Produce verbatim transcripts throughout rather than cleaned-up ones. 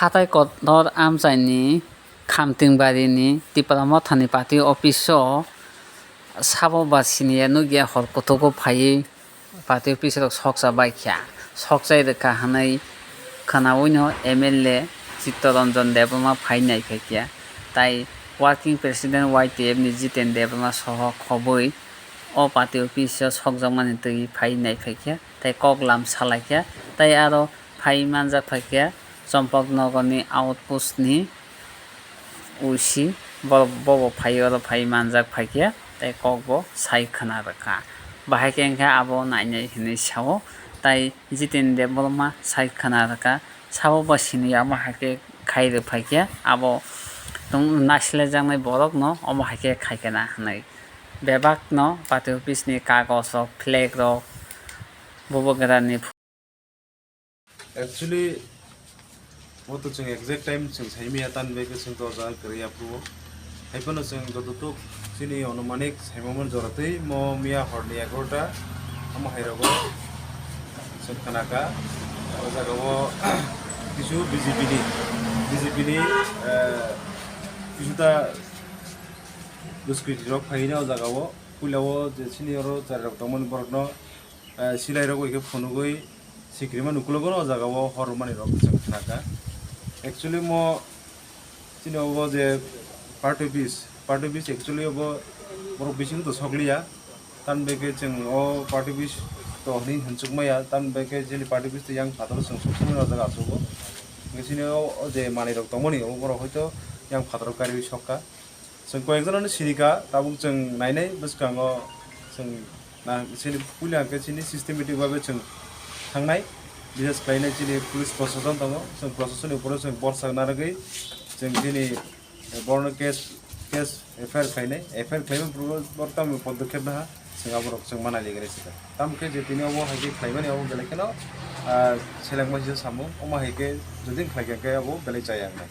Hatai kotor amchaini Khamtingbarini Tipra Mothani party office o sabo ba siniya nukya hor kutugo phaiwi party office rok soksa baikha, sokchai rwkha hwnwi khwnawino M L A Chittaranjan Debbarma phai naiphaikha, tai working president Y T F ni Jiten Debbarma soho khobwi o party office o sokjakmani twi phai naiphaikha, tei kok lam salaikha, tei aro phai manjak phaikha Chompoknogorni outpost ni O C, bo, bobo phai oro phai manjak phaikha, tei kokbo sai khwna rwkha. Bahai khe wngkha abo nainai hinwi sao, tai Jiten Debbarma sai khwna rwkha, sabo bo siniya omo hai khe khai rwphaikha, abo tong naislejaknai borokno omo hai khe khaikha na hwnwi. Bebakno party office ni kagoj rok, flag rok, bubagrani. Actually, mo to chwng exact time chwng sai maya, tan bai khe chwng to o jaga kwrwi ya phuru. Hai phano chwng jototuk chini onumanik sai mangmani jora twi mo miya horni egarota omo hai rogo chwng khna kha. O jaga o kisu B J P ni, B J P ni, eh, kisu ta duskriti rok phai na o jaga o. Puila o je chini oro chwrai rok tongmani borok no, eh, silai rok bai khe phunugwi sikirima nukulogo no o jaga o hor rwmani rok chwng khna kha. Actually mo chini obo je party office, party office actually obo borok bisingo to sokliya. Tamni bagwi chwng o party office to hwnwi hwnchukmaya, tamni bagwi chini party office to yang phataro chwng sokchukmani o jaga achugo. Hwnkhe chini o, o je manwi rok tongmani obo borok hoito yang phataro kariui sokha. Chwng koyekjono sinikha, tabuk chwng nainai bwskango chwng na, chini puila hwnkhe chini systematic babe chwng thangnai, bises khlainai chini police prosason tongo, chwng prosasonni uphoro chwng borsa narwgwi chwng chini borokno case, case F I R khlainai, F I R khlaimani uphoro borok tamo podokkhep naha chwng aborok chwng manaliganai sikha. Tamokhe je tini obo hai khe khlaimani obo belai kheno, ah, selengma sisa samung, omo hai khe jodi khlaikha khe abo belai chaya wngnai.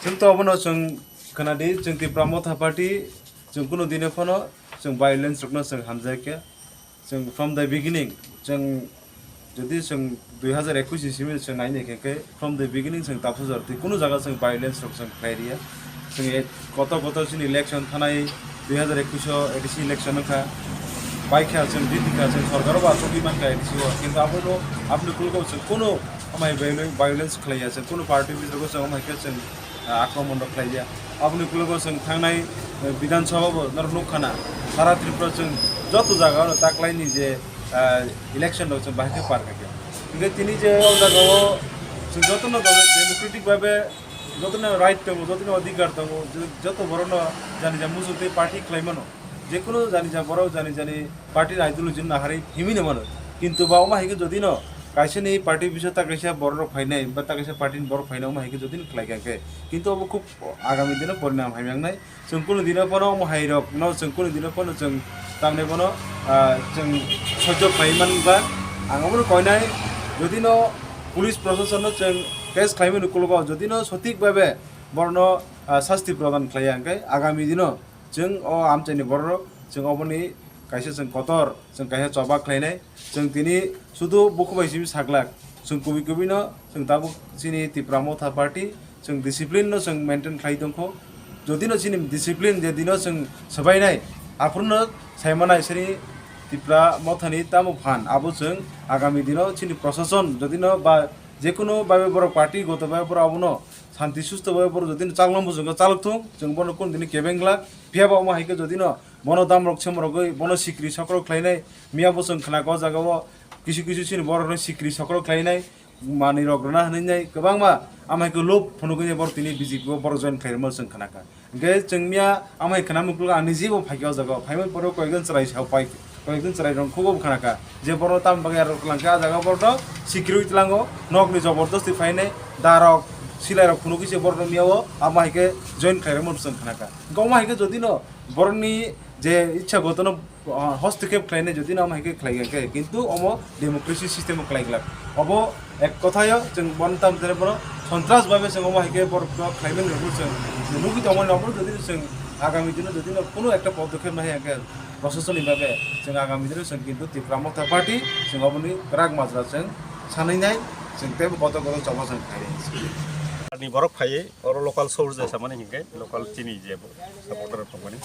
Chwng to abono chwng khwnadi, chwng Tipra Motha Party, chwng kunu dino phano chwng violence rokno chwng hamjakya. Chwng from the beginning, chwng jodi chwng dui hazar ekush ni simi chwng naina khe, khe from the beginning chwng taphujar twi kunu jaga chwng violence rok chwng khlai riya. Chwng ek kotor kotor chini election thanai dui hazar ekush o A D C election wngkha. Baikha chwng jitikha, chwng sorkar o bo achugwi mankha A D C o. Kintu abono, aboni kulgo chwng kunu amai violence khlaiya, chwng kunu party bisingo chwng amai khe chwng ah, akromon rok khlaijak. Aboni ukulogo chwng thangnai, eh, Bidhan Sabha bo norok nukha na, sara Tripura chwng joto jaga o taklaini je, ah, election rok chwng bahai khe par kha khe. Hingke tini je o jaga o chwng jotono democratic babe jotono right tongo, jotono adhikar tongo, je joto borokno jani ja muchung tei party khlai mano. Jekunu jani ja borok jani jani party ni ideology no naharwi himwi no mano. Kintu ba omo hai khe jodi no kaisa ni party bisa ta kaisa borok rok phainai ba ta kaisa party ni borok phainai omo hai khe jodi no khlai kha khe. Kintu obo khub agami dino porinam hai mangnai. Chwng kunu dino phano omo hai rok no chwng kunu dino phano chwng tamni bono, ah, chwng sojjo khlai man ba ang obo no koinai jodi no police proshashan no chwng case khlai mani ukulogo jodi no sothik babe borok no, ah, sasti prodan khlai ya hwnkhe agami dino Chwng o amchaini bororok, chwng oboni kaisa chwng kotor, chwng kaisa choba khlainai. Chwng tini sudu bukhuk bai simi saglak. Chwng kubui kubui no, chwng tabuk chini Tipra Motha Party, chwng discipline no chwng maintain khlai tongkho. Jodi no chini discipline je dino chwng swbainai, aphuru no saimanai chini Tipra Motha ni tamo phan, abo chwng agami dino chini proshashan jodi no ba jekunu babe borok party goto babe borok abono Santi susto bai borok jodi no chalokna muchungo chalok thung, chwng bono kunu dini kebeng glak. Phiya ba omo hai khe jodi no bono damrok semrogwi bono sikri sokrok khlainai, miya bo chwng khna kha o jaga o kisu kisu chini borok no sikri sokrok khlainai, manwi rok rwna hwnwi nai kwbangma. Amo hai khe lob phunugwi borok tini B J P o borok join khlairwma chwng khna kha. Hwnkhe chwng miya amo hai khna muklugo, ang niji bo phaikha o jaga o, phaimani pore koyekjon chwrai sao pai, koyekjon chwrai rok khubo khna kha je borok tamo bagwi aro twlang khe, a jaga borok no sikirwi tlango, nokni jobordosti phainai, da rok, silai rok phunugwi se borok no miya o amo hai khe join khlairokma chwng khna kha. Hwnkhe omo hai khe jodi no borokni je ichha gotono, ah, hostokep khlainai jodi no amo hai khe khlai khe, kintu omo democracy system o khlai glak. Obo ek kothayo chwng bono tamo jani bono sontras babe chwng omo hai khe borok no khlaimani rokno chwng nugwi tongmani rokno jodi chwng agami dino jodi no kunu ekta podokep nai hwnkhe proshasoni babe chwng agami dino chwng kintu Tipra Motha Party chwng oboni kwrak majra chwng sanwi nai. Chwng teibo kotor kotor choba chwng khainai. Ni borok phaiwi oro local source je samani hinkhe local chini je supporter rok tongmani.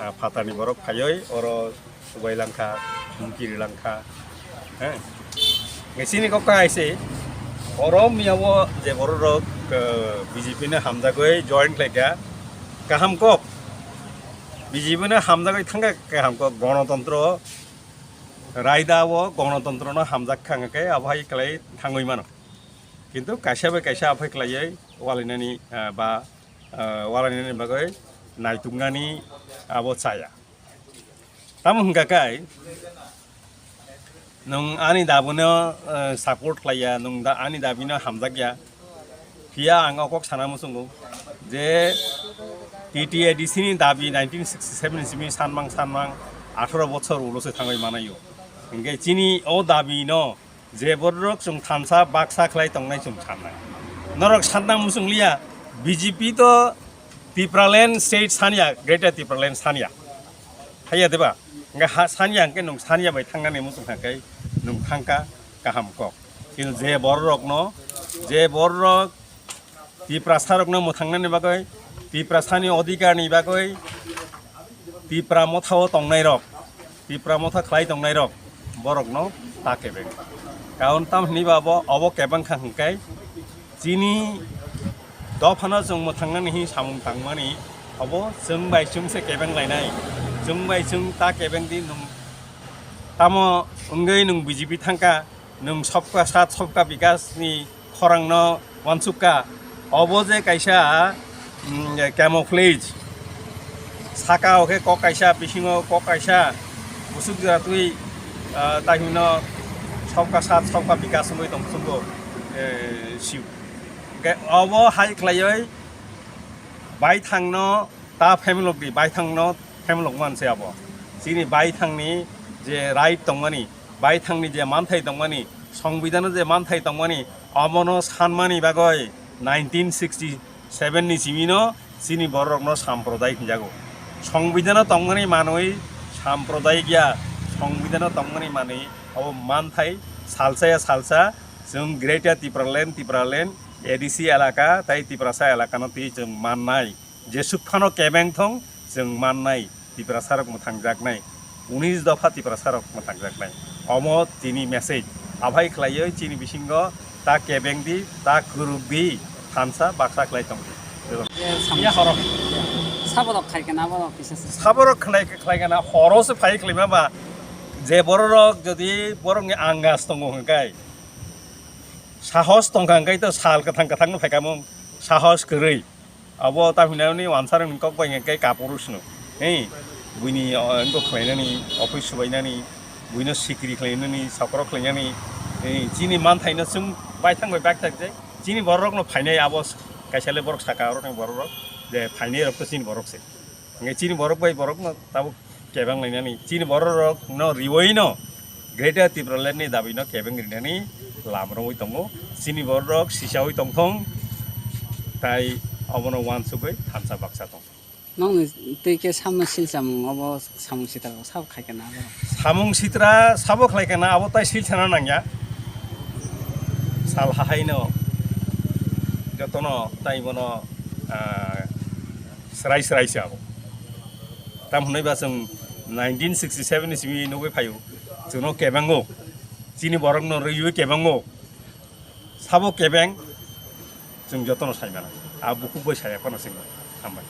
Ah, phatarni borok phaiwi oro subai langkha, humki ri langkha. He. Nge chini kok kahai se oro miyao je borok rok, eh, B J P no hamjagwi join khlaikha. Kaham kok. B J P no hamjagwi thangkha kaham kok. Gonotontro raida o gonotontro no hamjak kha hwnkhe abo hai khlai thangwi mano. Kintu kaisa bai kaisa aphai khlaiwi walainani, ah, ba, ah, walainani bagwi naituknani abo chaya. Tamo hwnkha khe nwng ani dabino, ah, support khlaiya, nwng da ani dabino hamjakya. Phiya ang o kok sana muchungo je T T A D C ni dabi nineteen sixty seven ni simi sanmang sanmang atharo bochor ulo se thangwi manayo. Hwnkhe chini o dabino je borok chwng thansa baksa khlai tongnai chwng sannai. Norok sanna muchung liya, B J P to Tipraland state sanya, Greater Tipraland sanya. Haiya deba? Hwnkhe ha sanya hwnkhe nwng sanya bai thangnani muchung kha khe nwng thangkha kaham kok. Kintu je bororokno, je bororok Tiprasarokno mwthangnani bagwi, Tiprasani odhikarni bagwi, Tipra mothao tongnairok, Tipra motha khlai tongnairok, borokno ta kebeng. Karon tam hwnwi ba abo, obo kebeng kha hwnkhe chini dophano chwng mwthangnani hi samung tangmani, obo chwng bai chwng se kebeng lainai, chwng bai chwng ta kebeng di nwng tamo wngwi nwng B J P thangkha, nwng sabka saath sabka bikas ni khorang no wansuk kha. Obo je kaisa, mm, camouflage. Saka o khe kok kaisa, bisingo kok kaisa, busuk jora twi, ah, tai hwnwi no sabka saath sabka bikas wngwi tong chwngbo, eh, siu. Hwnkhe obo hai khlaiwi baithang no ta phaimlok di, baithang no phaimlok man se abo. Chini baithang ni je right tongmani, baithang ni je manthai tongmani, Songbidan o je manthai tongmani, omono sanmani bagwi nineteen sixty seven ni simi no chini borok no samprodayik hinjago. Songbidan o tongmani manwi samprodayik ya, Songbidan o tongmani manwi obo manthai salsa ya salsa chwng Greater Tipraland, Tipraland, A D C elaka tai Tiprasa elaka no twi chwng mannai. Jesuk phano kebeng thong chwng mannai, Tiprasarok mwthangjaknai, unis dopha Tiprasarok mwthangjaknai. Omo tini message. Aphai khlaiwi chini bisingo ta kebeng di, ta kwrwk di, thansa baksa khlai tong di. Iya horok. Saborok khai kana, borok kisa se. Saborok khlai, khlai kana, horo se phai khlaima ba, je bororok jodi borokni angas tongo hwnkai, sahos tongkha hwnkai to sal kwthang kwthang no phaikha mung, sahos kwrwi. Abo tamhinani wansarokni kok bai hwnkhe kapurushno, he, buini, o, wngkok khlainani, office subainani, buino sikri khlainani, sokro khlainani, he, chini manthaino chwng baithang bai baithang je, chini bororokno phainai abo s-, kaisa le borok saka oroni bororok je phainai rok to chini borok se. Hwnkhe chini borok bai borokno tabuk kebeng lainani. Chini borok rok no riwi no Greater Tipraland ni dabi no kebeng rinani lam romwi tongo. Chini borok rok sisawi tongthong tai obono wansugwi thansa baksa tong. Nokni twi khe samno silchamung obo samung sitra rok sabo khai khe na abo. Samung sitra sabo khlai khe na abo tai silchana nangya. Sal hahai no jotono tai bono, ah, Srai srai se abo. Tam hwnwi ba chwng nineteen sixty seven ni simi nugwi phaio. Chwngno kebengo. Chini borokno rwiwi kebengo. Sabo kebeng chwng jotono sai mano. A bukhuk bai saya phano chwng hambai.